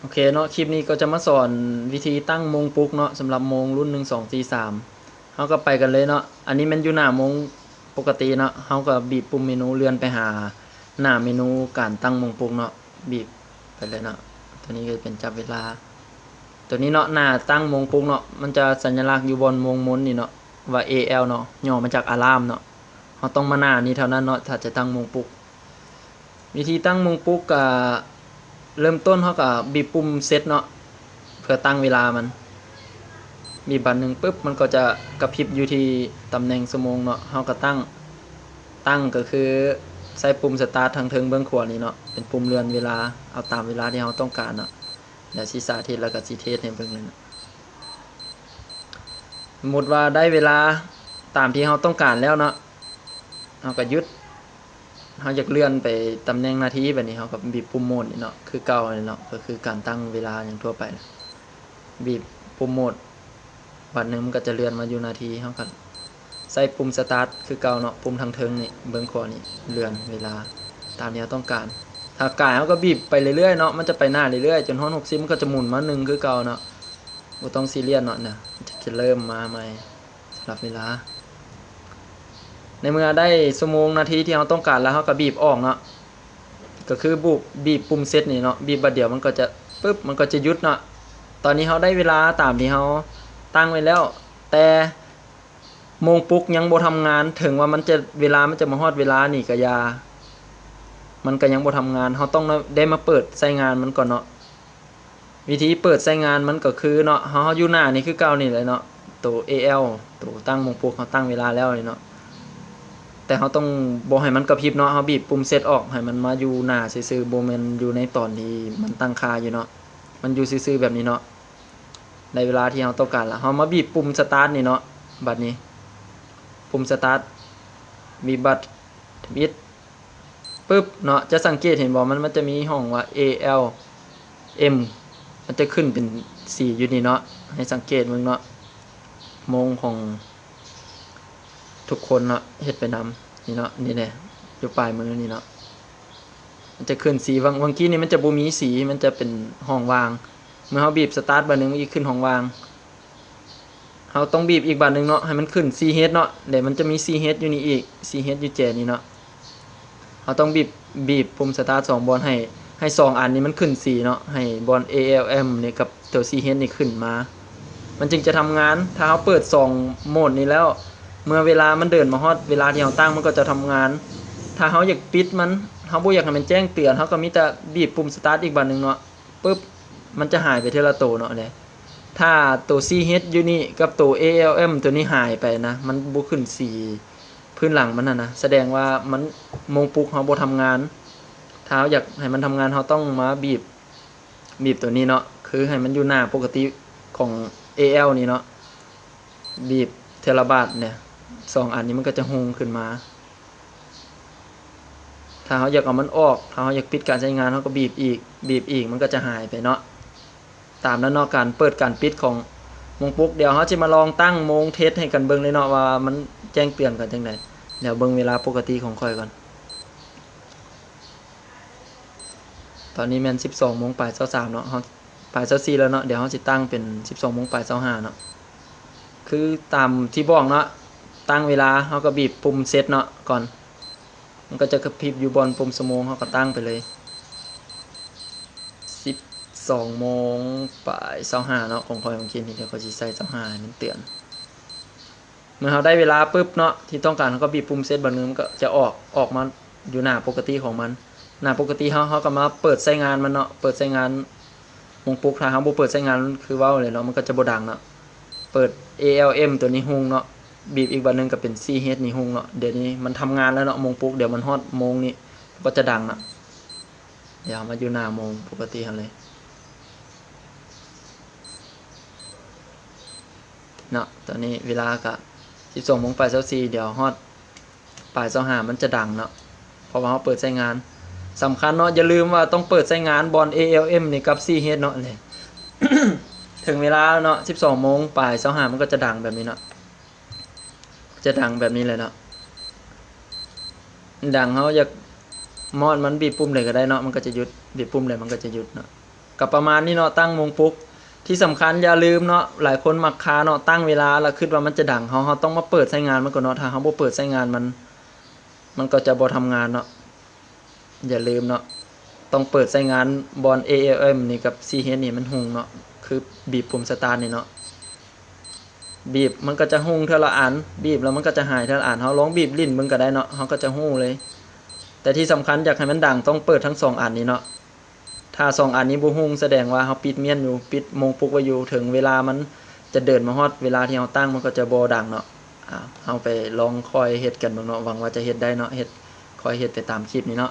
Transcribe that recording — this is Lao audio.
ໂອເຄເນາະ, ຄລິບນີ້ກໍຈະມາສອນວິທີຕັ້ງໂມງປຸກເນາະ, ສຳລັບໂມງລຸ້ນໜຶ່ງ ສອງ ສີ່ ສາມ. ເຮົາກໍໄປກັນເລີຍເນາະ. ອັນນີ້ແມ່ນຢູ່ໜ້າໂມງປົກກະຕິເນາະ, ເຮົາກໍບີບປຸ່ມເມນູເລື່ອນໄປຫາໜ້າເມນູການຕັ້ງໂມງປຸກເນາະ, ບີບໄປເລີຍເນາະ. ຕົວນີ້ກໍເປັນຈັບເວລາ. ຕົວນີ້ເນາະ, ໜ້າຕັ້ງໂມງປຸກເນາະ, ມັນຈະສັນຍະລັກຢູ່ບ່ອນໂມງມົນນີ້ເນາະ ວ່າ ເອ ແອລ ເນາະ, ຫຍໍ້ມາຈາກອາລາມເນາະ. ເຮົາຕ້ອງມາໜ້ານີ້ເທົ່ານັ້ນເນາະ ຖ້າຈະຕັ້ງໂມງປຸກ. ວິທີຕັ້ງໂມງປຸກກະເລີ່ມຕົ້ນເຮົາກະບີບປຸ່ມເຊັດເນາະ ເພື່ອຕັ້ງເວລາມັນ. ບີບບາດໜຶ່ງປຶບ ມັນກໍຈະກະພິບຢູ່ທີ່ຕຳແໜ່ງຊົ່ວໂມງເນາະ. ເຮົາກະຕັ້ງ, ຕັ້ງກໍຄືໃຊ້ປຸ່ມສະຕາດທາງເທິງເບື້ອງຂວານີ້ເນາະ ເປັນປຸ່ມເລື່ອນເວລາ, ເອົາຕາມເວລາທີ່ເຮົາຕ້ອງການເນາະ. ດຽວຊິສາທິດ ແລ້ວກໍຊິເທສໃຫ້ເບິ່ງເລີຍເນາະ. ສົມມຸດວ່າໄດ້ເວລາຕາມທີ່ເຮົາຕ້ອງການແລ້ວເນາະ, ເຮົາກໍຢຸດ. ເຮົາຢາກເລື່ອນໄປຕຳແໜ່ງນາທີ, ບາດນີ້ເຮົາກໍບີບປຸ່ມໂໝດນີ້ເນາະ ຄືເກົ່ານີ້ເນາະ, ກໍຄືການຕັ້ງເວລາຫຍັງທົ່ວໄປ. ບີບປຸ່ມໂໝດ ບາດໜຶ່ງມັນກໍຈະເລື່ອນມາຢູ່ນາທີ, ເຮົາກໍໃຊ້ປຸ່ມສະຕາດຄືເກົ່າເນາະ, ປຸ່ມທາງເທິງນີ້ ເບື້ອງຂວານີ້ ເລື່ອນເວລາຕາມທີ່ເຮົາຕ້ອງການ. ຖ້າກາຍເຮົາກໍບີບໄປເລື້ອຍໆເນາະ, ມັນຈະໄປໜ້າເລື້ອຍໆ ຈົນຮອດຫົກສິບ ມັນກໍຈະໝູນມາໜຶ່ງຄືເກົ່າເນາະ, ບໍ່ຕ້ອງຊີຣຽສເນາະ. ນະ ຈະເລີ່ມມາໃໝ່ສຳລັບເວລາ. ໃນເມື່ອໄດ້ຊົ່ວໂມງນາທີທີ່ເຮົາຕ້ອງການແລ້ວ, ເຮົາກໍບີບອອກເນາະ. ກໍຄືບຸບ ບີບປຸ່ມເຊັດນີ້ເນາະ, ບີບບາດດຽວມັນກໍຈະປຶບ ມັນກໍຈະຢຸດເນາະ. ຕອນນີ້ເຮົາໄດ້ເວລາຕາມທີ່ເຮົາຕັ້ງໄວ້ແລ້ວ, ແຕ່ໂມງປຸກຍັງບໍ່ທຳງານ. ເຖິງວ່າມັນຈະ ເວລາມັນຈະມາຮອດເວລານີ້ກໍຢ່າ, ມັນກໍຍັງບໍ່ທຳງານ. ເຮົາຕ້ອງໄດ້ມາເປີດໃຊ້ງານມັນກ່ອນເນາະ. ວິທີເປີດໃຊ້ງານມັນກໍຄືເນາະ, ເຮົາ ເຮົາຢູ່ໜ້ານີ້ຄືເກົ່ານີ້ແຫຼະເນາະ, ໂຕ ເອ ແອລ ໂຕຕັ້ງໂມງປຸກ, ເຮົາຕັ້ງເວລາແລ້ວນີ້ເນາະ. ແຕ່ເຮົາຕ້ອງບໍ່ໃຫ້ມັນກະພິບເນາະ, ເຮົາບີບປຸ່ມເຊັດອອກ ໃຫ້ມັນມາຢູ່ໜ້າຊື່ໆ, ບໍ່ແມ່ນຢູ່ໃນຕອນທີ່ມັນຕັ້ງຄ່າຢູ່ເນາະ, ມັນຢູ່ຊື່ໆແບບນີ້ເນາະ. ໃນເວລາທີ່ເຮົາຕ້ອງການລະ ເຮົາມາບີບປຸ່ມສະຕາດນີ້ເນາະ. ບັດນີ້ປຸ່ມສະຕາດ ບີບບັດທຳອິດ ປຶບເນາະ, ຈະສັງເກດເຫັນບໍ່, ມັນ ມັນຈະມີຫ້ອງວ່າ ເອ ແອລ ເອັມ ມັນຈະຂຶ້ນເປັນສີຢູ່ນີ້ເນາະ. ໃຫ້ສັງເກດເບິ່ງເນາະ, ໂມງຂອງທຸກຄົນເນາະ ເຮັດໄປນຳນີ້ເນາະ, ນີ້ແຫຼະ ຢູ່ປາຍມືນີ້ເນາະ, ມັນຈະຂຶ້ນສີ. ຫວ່າງ ຫວ່າງກີ້ນີ້ມັນຈະບໍ່ມີສີ, ມັນຈະເປັນຫ້ອງວ່າງ. ເມື່ອເຮົາບີບສະຕາດບາດໜຶ່ງ ມັນອີກຂຶ້ນຫ້ອງວ່າງ. ເຮົາຕ້ອງບີບອີກບາດໜຶ່ງເນາະ ໃຫ້ມັນຂຶ້ນ ຊີເຮັດ ເນາະ, ແລ້ວມັນຈະມີ ຊີເຮັດ ຢູ່ນີ້ອີກ, ຊີເຮັດ ຢູ່ແຈນີ້ເນາະ. ເຮົາຕ້ອງບີບ ບີບປຸ່ມສະຕາດສອງບ່ອນ ໃຫ້ ໃຫ້ສອງອັນນີ້ມັນຂຶ້ນສີເນາະ, ໃຫ້ບ່ອນ ເອ ແອລ ເອັມ ນີ້ກັບໂຕ ຊີເຮັດ ນີ້ຂຶ້ນມາ ມັນຈຶ່ງຈະທຳງານ. ຖ້າເຮົາເປີດສອງໂໝດນີ້ແລ້ວ ເມື່ອເວລາມັນເດີນມາຮອດເວລາທີ່ເຮົາຕັ້ງ ມັນກໍຈະທຳງານ. ຖ້າເຮົາຢາກປິດມັນ ເຮົາບໍ່ຢາກໃຫ້ມັນແຈ້ງເຕືອນ ເຮົາກໍມີແຕ່ບີບປຸ່ມສະຕາດອີກບາດໜຶ່ງເນາະ. ປຶບ ມັນຈະຫາຍໄປເທື່ອລະໂຕເນາະ. ແລ້ວຖ້າໂຕ ຊີເຮັດ ຢູ່ນີ້ກັບໂຕ ເອ ແອລ ເອັມ ໂຕນີ້ຫາຍໄປນະ, ມັນບໍ່ຂຶ້ນສີພື້ນຫຼັງມັນຫັ້ນນະ, ສະແດງວ່າມັນ ໂມງປຸກເຮົາບໍ່ທຳງານ. ຖ້າເຮົາຢາກໃຫ້ມັນທຳງານ ເຮົາຕ້ອງມາບີບ ບີບໂຕນີ້ເນາະ, ຄືໃຫ້ມັນຢູ່ໜ້າປົກກະຕິຂອງ ເອ ແອລ ນີ້ເນາະ, ບີບເທື່ອລະບາດ. ແລ້ວສອງອັນນີ້ມັນກໍຈະຮຸ່ງຂຶ້ນມາ. ຖ້າເຮົາຢາກເອົາມັນອອກ, ຖ້າເຮົາຢາກປິດການໃຊ້ງານ ເຮົາກໍບີບອີກ, ບີບອີກ ມັນກໍຈະຫາຍໄປເນາະ. ຕາມນັ້ນເນາະ ການເປີດການປິດຂອງໂມງປຸກ. ດຽວເຮົາຊິມາລອງຕັ້ງໂມງເທັດໃຫ້ກັນເບິ່ງເລີຍເນາະ ວ່າມັນແຈ້ງເຕືອນກັນຈັ່ງໃດ. ດຽວເບິ່ງເວລາປົກກະຕິຂອງຂ້ອຍກ່ອນ. ຕອນນີ້ແມ່ນສິບສອງໂມງປາຍຊາວສາມເນາະ, ເຮົາປາຍຊາວສີ່ແລ້ວເນາະ. ດຽວເຮົາຊິຕັ້ງເປັນສິບສອງໂມງປາຍຊາວຫ້າເນາະ. ຄືຕາມທີ່ບອກເນາະ, ຕັ້ງເວລາ ເຮົາກໍບີບປຸ່ມເຊັດເນາະກ່ອນ. ມັນກໍຈະກະພິບຢູ່ບ່ອນປຸ່ມຊົ່ວໂມງ, ເຮົາກໍຕັ້ງໄປເລີຍ ສິບສອງໂມງປາຍຊາວຫ້າເນາະ ຂອງຂ້ອຍເມື່ອກີ້ນີ້. ດຽວຂ້ອຍຊິໃສ່ຊາວຫ້າໃຫ້ມັນເຕືອນ. ເມື່ອເຮົາໄດ້ເວລາປຶບເນາະ ທີ່ຕ້ອງການ, ເຮົາກໍບີບປຸ່ມເຊັດບາດໜຶ່ງ, ມັນກໍຈະອອກ ອອກມາຢູ່ໜ້າປົກກະຕິຂອງມັນ. ໜ້າປົກກະຕິເຮົາ, ເຮົາກໍມາເປີດໃຊ້ງານມັນເນາະ, ເປີດໃຊ້ງານໂມງປຸກ. ຖ້າເຮົາບໍ່ເປີດໃຊ້ງານ ຄືເວົ້າແຫຼະເນາະ, ມັນກໍຈະບໍ່ດັງເນາະ. ເປີດ ເອ ແອລ ເອັມ ໂຕນີ້ຮຸ່ງເນາະ, ບີບອີກບາດໜຶ່ງກໍເປັນ ຊີເຮັດ ນີ້ຮຸ່ງເນາະ. ດຽວນີ້ມັນທຳງານແລ້ວເນາະ, ໂມງປຸກ. ດຽວມັນຮອດໂມງນີ້ ມັນກໍຈະດັງເນາະ. ດຽວເຮົາມາຢູ່ໜ້າໂມງປົກກະຕິເຮົາເລີຍເນາະ. ຕອນນີ້ເວລາກໍສິບສອງໂມງປາຍຊາວສີ່, ດຽວຮອດປາຍຊາວຫ້າ ມັນຈະດັງເນາະ, ເພາະວ່າເຮົາເປີດໃຊ້ງານ. ສຳຄັນເນາະ, ຢ່າລືມວ່າຕ້ອງເປີດໃຊ້ງານບ່ອນ ເອ ແອລ ເອັມ ນີ້ກັບ ຊີເຮັດ ເນາະ. ນີ້ ເຖິງເວລາແລ້ວເນາະ, ສິບສອງໂມງປາຍຊາວຫ້າ ມັນກໍຈະດັງແບບນີ້ເນາະ. ຈະດັງແບບນີ້ແຫຼະເນາະ. ດັງ ເຮົາຢາກມອດມັນ ບີບປຸ່ມໃດກໍໄດ້ເນາະ, ມັນກໍຈະຢຸດ. ບີບປຸ່ມໃດມັນກໍຈະຢຸດເນາະ. ກໍປະມານນີ້ເນາະ ຕັ້ງໂມງປຸກ. ທີ່ສຳຄັນຢ່າລືມເນາະ ຫຼາຍຄົນມັກຄາເນາະ ຕັ້ງເວລາແລ້ວຄິດວ່າມັນຈະດັງ ເຮົາ ເຮົາຕ້ອງມາເປີດໃຊ້ງານມັນກ່ອນເນາະ. ຖ້າເຮົາບໍ່ເປີດໃຊ້ງານມັນ ມັນກໍຈະບໍ່ທຳງານເນາະ. ຢ່າລືມເນາະ ຕ້ອງເປີດໃຊ້ງານບ່ອນ ເອ ແອລ ເອັມ ນີ້ກັບ ຊີ ເອັດ ນີ້ມັນຮຸ່ງເນາະ ຄືບີບປຸ່ມສະຕາດນີ້ເນາະ. ບີບມັນກໍຈະຮຸ່ງເທື່ອລະອັນ ບີບແລ້ວມັນກໍຈະຫາຍເທື່ອລະອັນ. ເຮົາລອງບີບຫຼິ້ນເບິ່ງກໍໄດ້ເນາະ ເຮົາກໍຈະຮູ້ເລີຍ. ແຕ່ທີ່ສຳຄັນຢາກໃຫ້ມັນດັງຕ້ອງເປີດທັງສອງອັນນີ້ເນາະ. ຖ້າສອງອັນນີ້ບໍ່ຮຸ່ງ ສະແດງວ່າເຮົາປິດມ້ຽນຢູ່ ປິດໂມງປຸກໄວ້ຢູ່ ເຖິງເວລາມັນຈະເດີນມາຮອດເວລາທີ່ເຮົາຕັ້ງ ມັນກໍຈະບໍ່ດັງເນາະ. ອາ ເຮົາໄປລອງຄ່ອຍເຮັດກັນເບິ່ງເນາະ ຫວັງວ່າຈະເຮັດໄດ້ເນາະ ເຮັດ ຄ່ອຍເຮັດໄປຕາມຄລິບນີ້ເນາະ.